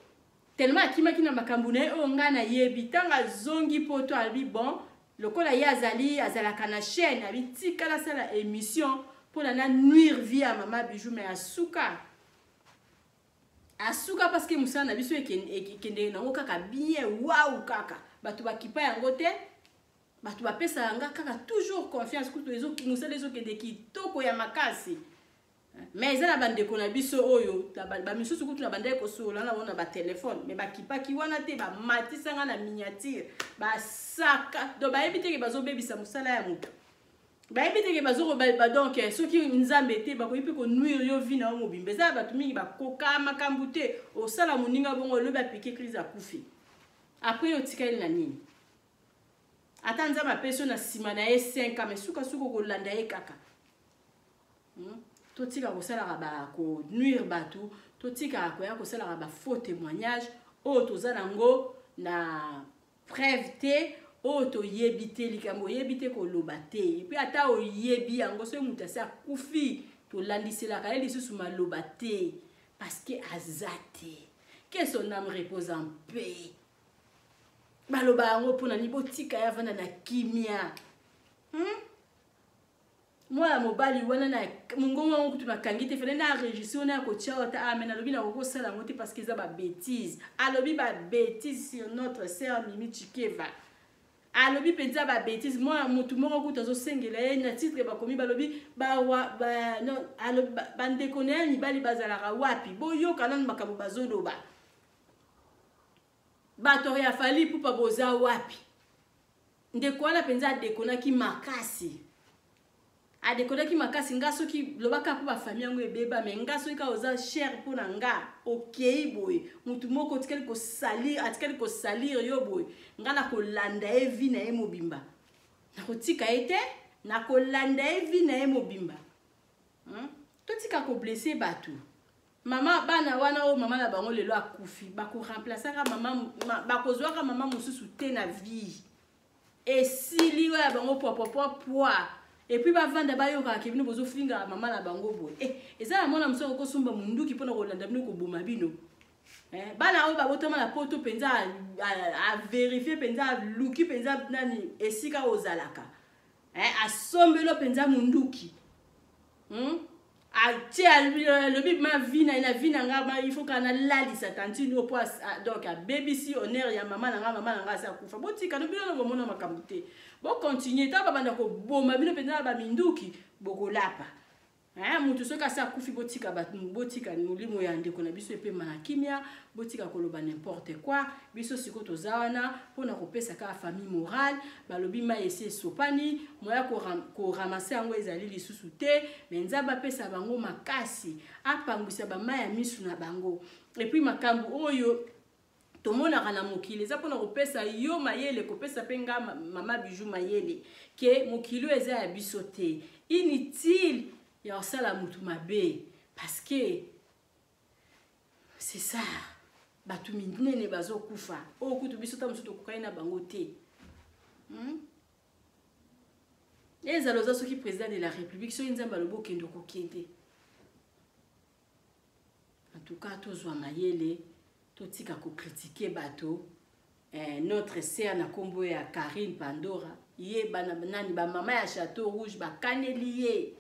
tellement akimaki na makambo na ye oyo ngai nayebi, ntango azongi Poto, alobi bon, lokola ye azali azalaka na chaîne, abi tikala asala émission mpona na nuire vie ya mama Bijou. Mais asuka, asuka, parce que mosala na biso ekendeke nango kaka bien. Wow, kaka bato bakipa yango te, bato bapesaka nga kaka toujours confiance. Kutu mosala ezokende kitoko ya makasi, mais eza na bandeko na biso oyo bamisusu kutu na bandaki kosolola na bango na batelefone, mais bakipaki wana te, bamatisanga na miniature, basaka. Donc bayebi teke bazobebisa mosala ya moto, bayebi teke bazokoba. Donc soki Nzambe te, bakoki mpe konuire yo vie na yo mobimba. Eza na bato mingi bakoka makambo te. Osala moninga bongo, olobi apiquer crise, akufi, après otikali na nini? Ata Nzambe apesi yo na nsima na ye 5 ans, mais sukasuka okolanda ye kaka. Totika kosalaka bakonuire bato, totikaka koya kosalaka bafaux témoignage oyo toza nango na preuve te, oyo toyebi te. Likambo oyebi te, koloba te. Et puis ata oyebi yango, soki moto asi akufi, tolandiselaka ye lisusu maloba te, parce que aza te. Que son âme repose en paix. Baloba yango mpona nini? Botika ye avanda na kimia, Mwana mobali wana na mongongo yango kutu nakangi te. Fallait na enregistrer wana ya kotia ata amen. Alobi nakoki kosala yango te parce que eza babêtise. Alobi babêtise sur notre sœur Mimi Chikeva, alobi mpenza babêtise. Mwana motu moko kutu azosengela ye na titre, bakomi balobi bandeko na ye mibali bazalaka wapi? Boyoka nanu makambo bazoloba. Bato ya Fally Ipupa, boza wapi? Ndeko wana mpenza adekonaki makasi, adekonaki makasi. Nga soki lobaka mpo bafamille yango ebeba, mais nga soki kaka oza cher mpo na nga, okei boye, motu moko otikali kosalir, atikali kosalir yo boye, nga nakolanda ye vie na ye mobimba, nakotika ye te, nakolanda ye vie na ye mobimba, Totika koblesser bato. Mama bana wana oyo mama na bango lelo akufi, bakoremplaçaka mama, bakozwaka mama mosusu te na vie. Esili oyo ya bango, pwapwapwa pwa. Et puis bavanda, bayokaka ke bino bozofingaka mama na bango boye. Eh, eza na mwana mosusu akokosomba munduki mpona kolanda bino, koboma bino. Eh, bana oyo babotama na Poto mpenza, avérifier mpenza, aluki mpenza nani esika ozalaka, eh, asombelo mpenza munduki, Atie, alobi ma vie na vie na nga, il faut kaka nalalisa tantine oyo po donc abebisi honneur ya mama na nga. Mama na nga asi akufa. Botika no bino na bomona makambo te, bocontinuer. Ntango babanda koboma bino mpenza na baminduki, bokolapa. Eh, moto soki asi akufi botika bato botika molimo ya ndeko na biso epema na kimia botika koloba n'importe quoi biso sikoyo toza wana mpona kopesa kaka famille morale balobi mai esi esopani moya koramase yango ezali lisusu te me nzambe apesa bango makasi apangwisa bamai ya misu na bango epuis makambo oyo tomonaka na mokili eza mpona kopesa yo mayele kopesa mpe nga mama bijou mayele ke mokili oyo eza ya biso te inutile ya kosala motu mabe parce que c'est ça bato minene bazokufa oyo kutu biso ta mosusu tokokani na bango te hmm? Ezala oza soki président de la république soki nzambe alobi okende okokende En tout cas, tozwa mayele, totika ko critiquer bato. Eh, notre sœur na kombo ya Karine Pandora, ye bana nani ba mama ya Château Rouge bakaneli ye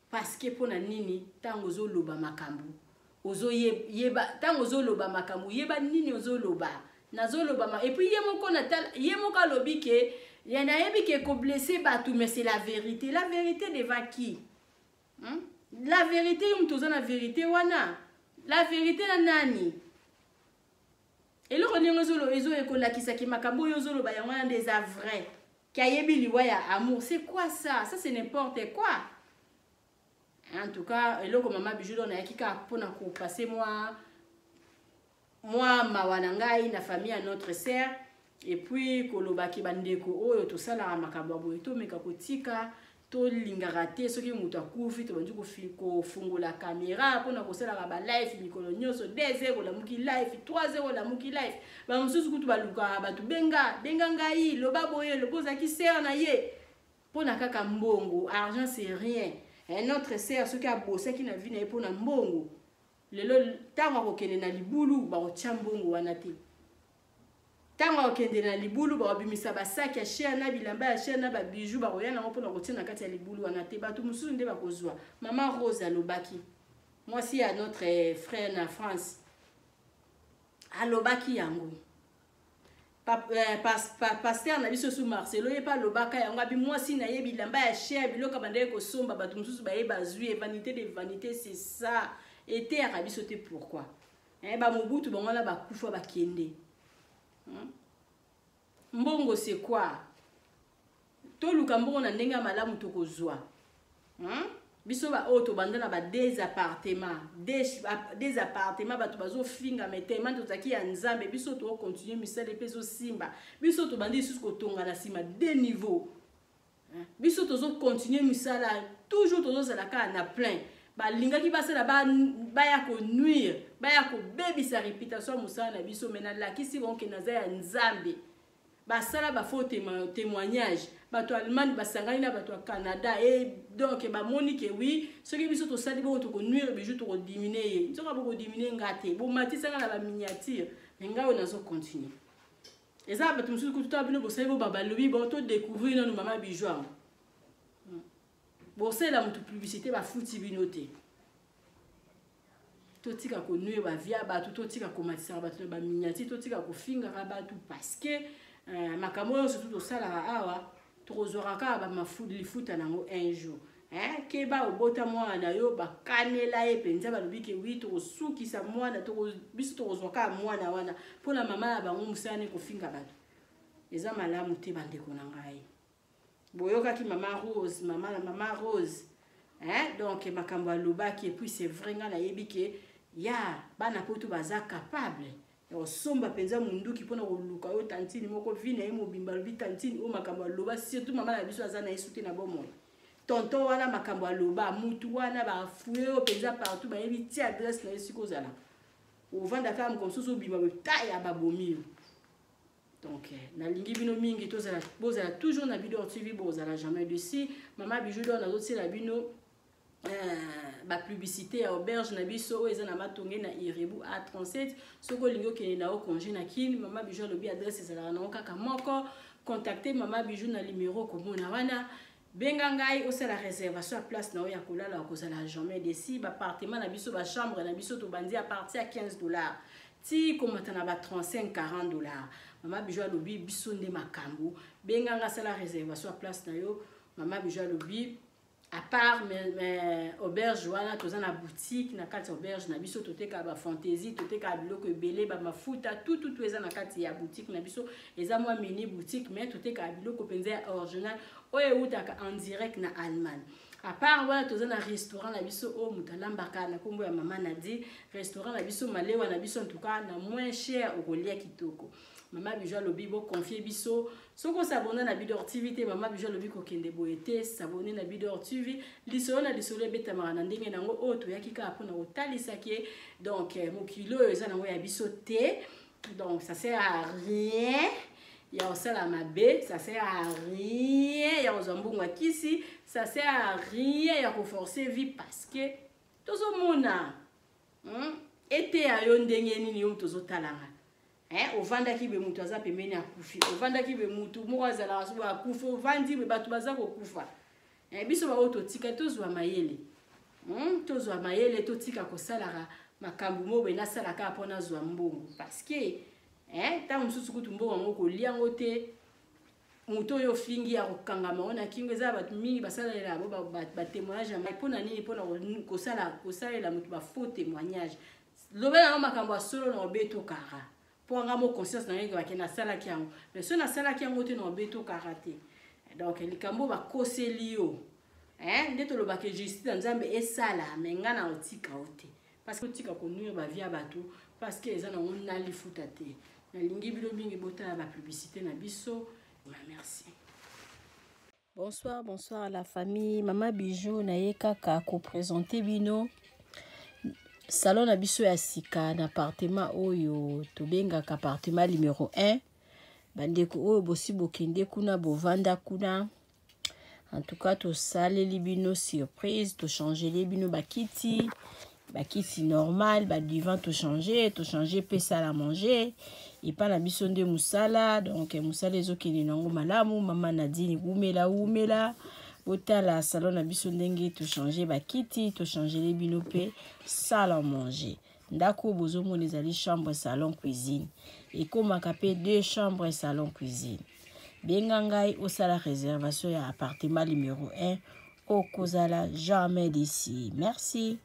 parce que pona nini tango ozoloba makambo ozoyeba ntango ozoloba makambo yeba nini ozoloba nazoloba ma et puis ye moko natala ye moko alobi ke ya nayebi ke koblesse bato mais c'est la vérité la vérité devant qui Hmm? La vérité yo moto oza na vérité wana. La vérité na nani? Eloko ndenge ozolo ezo ekolakisa ke makambo oyo ozoloba yango wana nde eza vrai. Ke ayebi liwa ya amour. C'est quoi ça? Ça c'est n'importe quoi. En tout cas, eloko mama Bijou don ayaki kaka mpona kopase mwa mwa mawa na ngai na famille ya notre sœur et puis koloba ke bandeko oyo tosalaka makambo ya boye tomeka kotika tolingaka te soki moto akufi tobandi kofungola kamera mpona kosalaka balife mikolo nyonso 2 heures olamuki life 3 heures olamuki life bamosusu kutu balukaka bato benga benga ngai loba boye loba ozalaki sere na ye mpona kaka mbongo argent c'est rien eh, notre sere soki abosaki na vie na ye mpona mbongo Lelo ntango akokende na libulu bakotya mbongo wana te. Ntango akokende na libulu bakobimisa basaki ya cher na bilamba ya cher na babiju bakoya nango mpona kotia na kati ya libulu wana te. Bato mosusu nde bakozwa. Mama Rose alobaki, mwasi ya notre frère na France, alobaki yango. Eh, pasteur na biso su marcelo ye mpe alobaka yango abi mwasi na ye bilamba ya cher biloko abandaki kosomba bato mosusu baye bazwi ye vanité de vanité c'est ça eteyaka biso te pourquoi eh, bamobutu bango wana bakufa bakende hmm? mbongo c'est quoi Toluka mbongo na ndenge ya malamu tokozwa. Hmm? Biso ba oyo tobanda na ba des appartements, des appartements bato bazofinga mais tellement tozalaki ya Nzambe biso to continuer misala mpe ezosimba. Biso tobandi lisusu kotonga na nsima deux niveaux. Hein? Biso tozo continuer misala toujours tozozala kaka na plein. balingaki basala baya konuire baya kobebisa réputation ya mosala na biso me nalakisi bango ke naza ya nzambe basala ba faux témoignage bato ya allemagne basangani na bato ya canada e donc bamoni ke wi soki biso tosali bongo tokonuire bijou tokodimine ye nzoka bokodimine nga te bomatisa nga na baminiature me ngai oyo nazo continue eza bato mosusu kutu ta bino bosali bo balobi bon todécouvrir nanu mama bijou yango hmm. bosalela moto publicité bafuti bino te totika konuire bavie ya bato totika komatisaka bato na baminiature totika kofingaka bato parceke euh, makambo oyo surtout tosalaka awa tokozwaka kaka lifuta nango un jour eh, keba obota mwana na yo bakanela ye mpenza balobi ke wi tokosukisa mwana biso tokozwa kaka mwana wana mpo na mama na bango mosala ne kofinga bato eza malamu te bandeko na ngai boyokaki mama rose mama na mama rose hein? Donc makambo alobaki et puis c'est vrai ngai nayebi ke ya bana poto baza capable ya kosomba mpenza munduki mpona koluka oyo tantine moko vi na ye mobimba alobi tantine oyo makambo aloba surtout mama na biso aza na ye sute na bomoi tonton wana makambo aloba mutu wana bafuye oyo mpenza partout bayebi ti adresse na ye sika ozalaka ovanda kaka mokolo mosusu obima taya babomi yo Donc, eh, nalingi bino mingi tozala bozala toujours na Bidor TV bozala jamais dessus. Mama Bijou d'or nazotiela bino euh, ba publicité ya auberge na biso oyo eza na matonge na irebu a37 soki olingi okende na yo congé na kin mama bijou alobi adresse ezalaka nango kaka moko contacte mama bijou na numero okomona wana benga ngai osala réservation ya place na yo ya kolala okozala jamais desi bapartement na biso bachambre na biso tobandi à partir ya 15 dollars ti komata na ba 35 40 dollars mama bijou alobi biso nde makambo benga ngai asala réservation ya place na yo mama bijou alobi À part mais, mais, auberge wana, toza na boutique na kati ya auberge na biso, totekaka bafantaisie, totekaka biloko ebele, bamafuta, tout eza na kati ya boutique na biso. Eza mwa mini boutique, mais totekaka biloko mpenza ya original oyo eutaka en direct na Allemagne. À part wana, toza na restaurant na biso oyo moto alambaka na nkombo ya Mama Nadi. Restaurant na biso, malewa na biso, en tout cas na moins cher, okolia kitoko. Mama Bijou alobi boconfie biso. Soki osabone na Bidor TV te, Mama Bijou alobi kokende boye te, s'abonner na Bidor TV. Lisolo na lisolo ebetamaka na ndenge nango. Oyo toyaki kaka mpona kotalisaki ye. Donc mokili oyo eza nango ya biso te, donc ça sert à rien ya kosala mabe, ça sert à rien ya kozwa mbongo ya kisi, ça sert à rien ya koforcer vie, parce que tozomona, Eteya yo ndenge nini yo moto ozotalanga, eh, ovandaki be moto aza pembeni akufi, ovandaki be motu moko azalaka so akufi, ovandi be bato baza kokufa. Eh, biso baoyo totika, tozwa mayele, Tozwa mayele, totika kosalaka makambo moko boye, nasalaka mpo nazwa mbongo, parce que ntango mosusu kutu mbongo yango kolia yango te. Moto oyo ofingi akokangama ngo na kingo. Eza bato mingi basalela bo batémoignage ya mpona nini? Mpona kosala kosalela moto bafaux témoignage. Lobela yango makambo ya solo na obeto kara, mpo anga mo conscience na ngai bake nasalaki yango, mais so nasalaki yango te, na obeto kara te. Donc likambo bakoseli yo, nde tolobaka justice ya Nzambe esala, mais ngai na otika yo te, parce que otika konuire bavie ya bato, parce que eza nango na lifuta te. Nalingi bino mingi, botala bapublicité na biso. Merci. Bonsoir, bonsoir à la famille. Mama Bijou na ye kaka koprésente bino salon na biso ya sika na appartement oyo tobengaka appartement numéro 1. Bandeko oyo bosi bokende kuna, bovanda kuna, en tout cas tosaleli bino surprise, tochangeli bino bakiti, bakiti normal, badivan tochange, tochange mpe salle à manger. Epa na biso nde mosala, donc mosala ezokende nango malamu. Mama Nadine, wumela, wumela. Botala salon na biso ndenge tochange bakiti, tochangele bino mpe salle à manger. Ndako oyo bozomona ezali chambre, salon, cuisine, ekomaka mpe deux chambres, salon, cuisine. Benga ngai osala réservation ya appartement numéro 1, okozala jamais déçu. Merci.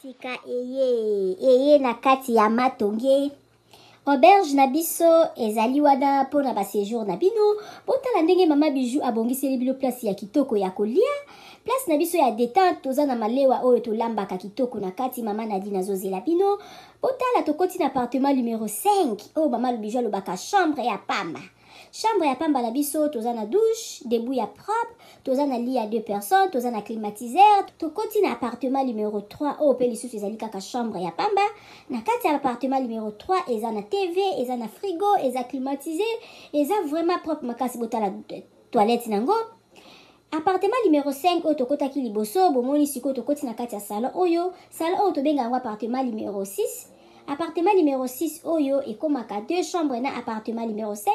Sika eye eye na kati ya Matonge, auberge na biso ezali wana mpona baséjour na bino. Botala ndenge Mama Bijou abongiseli bino place ya kitoko ya kolia, place na biso ya détente. Toza na malewa oyo tolambaka kitoko na kati. Mama Nadine azozela bino. Botala, tokoti na appartement numéro 5 oyo Mama Bijou alobaka chambre ya pamba. Chambre ya pamba na biso, toza na douche debout ya propre, toza na lit ya deux personnes, toza na climatiseur. Tokoti na appartement numéro 3 oyo mpe lisusu ezali kaka chambre ya pamba. Na kati ya appartement numéro 3 eza na TV, eza na frigo, eza climatisé, eza vraiment propre makasi. Botala toilette nango. Appartement numéro 5 oyo tokotaki liboso, bomoni sikoyo tokoti na kati ya salon oyo. Salon oyo tobenga yango appartement numéro 6. Appartement numéro 6 oyo ekomaka deux chambres na appartement numéro 5.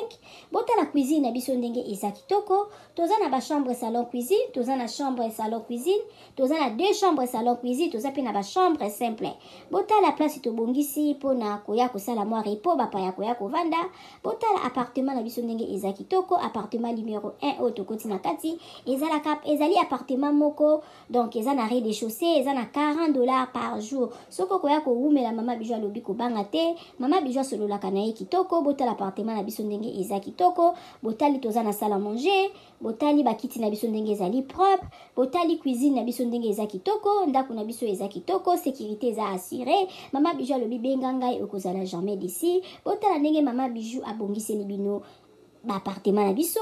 Botala cuisine na biso ndenge eza kitoko. Toza na bachambre, salon, cuisine, toza na chambre, salon, cuisine, toza na deux chambres, salon, cuisine, toza mpe na bachambre simple. Botala place tobongisi mpona koya kosala mwa repos, bapaya koya kovanda. Botala appartement na biso ndenge eza kitoko. Appartement numéro 1 oyo tokoti na kati ezalaka, ezali appartement moko, donc eza na rez-de-chaussée, eza na 40 $ par jour. Soki okoya kowumela, Mama Bijou alobi kobanga te. Mama Bijou asololaka na ye kitoko. Botala appartement na biso ndenge eza kitoko. Botali, toza na salle à manger. Botali bakiti na biso ndenge ezali propre. Botali cuisine na biso ndenge eza kitoko. Ndako na biso eza kitoko, sécurité eza assuré. Mama Bijou alobi benga ngai, okozala jamais déçu. Botala ndenge Mama Bijou abongiseli bino baappartement na biso.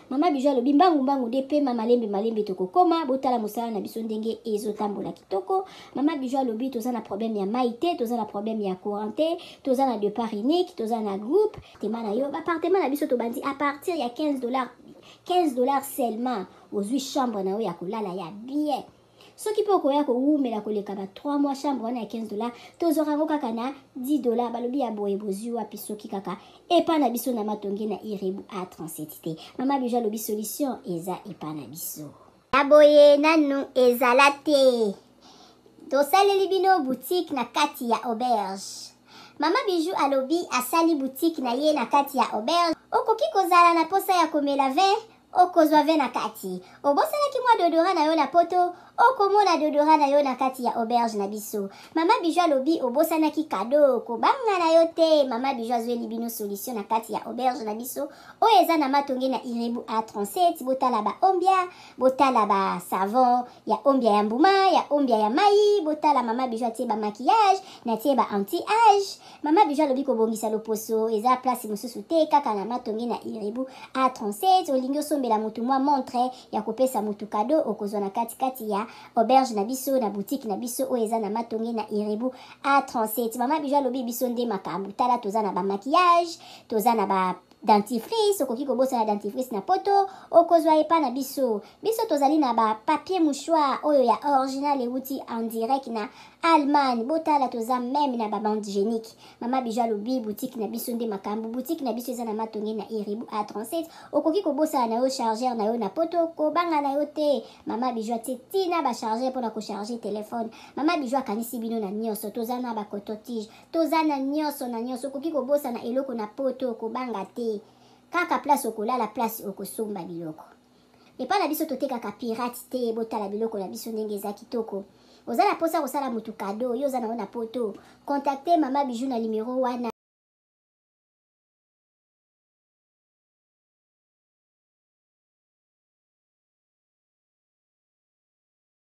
Mama Bijou alobi mbangu mbangu nde pema, malembe malembe tokokoma. Botala mosala na biso ndenge ezotambola kitoko. Mama Bijou alobi toza na problème ya mai te, toza na problème ya courant te, toza na départ unique, toza na groupe tema na yo. Baappartement na biso tobandi à partir ya 15 $. 15 $ seulement, ozwi chambre na yo ya kolala ya bien. Soki mpe okoya kowumela koleka ba 3 mois, chambre wana ya 15 $, tozwaka yango kaka na 10 $. Balobi ya boye bozwi wapi soki kaka epa na biso na Matonge na Irebu A37 te? Mama Bijou alobi solution eza epa na biso. Ya boye nanu ezala te. Tosaleli bino boutique na kati ya auberge. Mama Bijou alobi asali boutique na ye na kati ya auberge. Okoki kozala na posa ya komela vin, okozwa vin na kati. Obosanaki mwa déodorant na yo na Poto, okomona déodorant na yo na kati ya auberge na biso. Mama Bijou alobi obosanaki cadeau, kobanga na yo te. Mama Bijou azweli bino solution na kati ya auberge na biso oyo eza na Matonge na Irebu A37. Botala baombia, botala basavon ya ombia ya mbuma, ya ombia ya mai. Botala, Mama Bijou atie bamaquillage, natie ba anti âge. Mama Bijou alobi kobongisa loposo eza place mosusu te, kaka na Matonge na Irebu A37. Olingi osombela motu mwa montre ya kopesa motu cadeau, okozwa na katikati ya auberge na biso, na boutique na biso oyo eza na Matonge na Irebu A37. Mama Bijou alobi biso nde makambo. Tala, toza na bamaquillage, toza na ba dentifrice. Okoki kobosana dentifrice na Poto, okozwa epa na biso. Biso tozali na bapapier mouchoir oyo ya original, euti en direct na Allemagne. Botala, toza même na babande hygiénique. Mama Bijou alobi boutique na biso nde makambo. Boutique na biso eza na Matonge na Iribu A37. Okoki kobosana na yo chargeur na yo na Poto, kobanga na yo te. Mama Bijou atie ntina bachargeur mpona kocharge telefone. Mama Bijou akanisi bino na nyonso. Toza na bacoton-tige, toza na nyonso na nyonso. Okoki kobosana eloko na Poto, kobanga te. Kaka place okolala, place okosomba biloko epai na biso. Totekaka pirate te. Botala biloko na biso ndenge eza kitoko. Oza na mposa kosala motu cadeau, yo oza nango na Poto, contacte Mama Bijou na numero wana.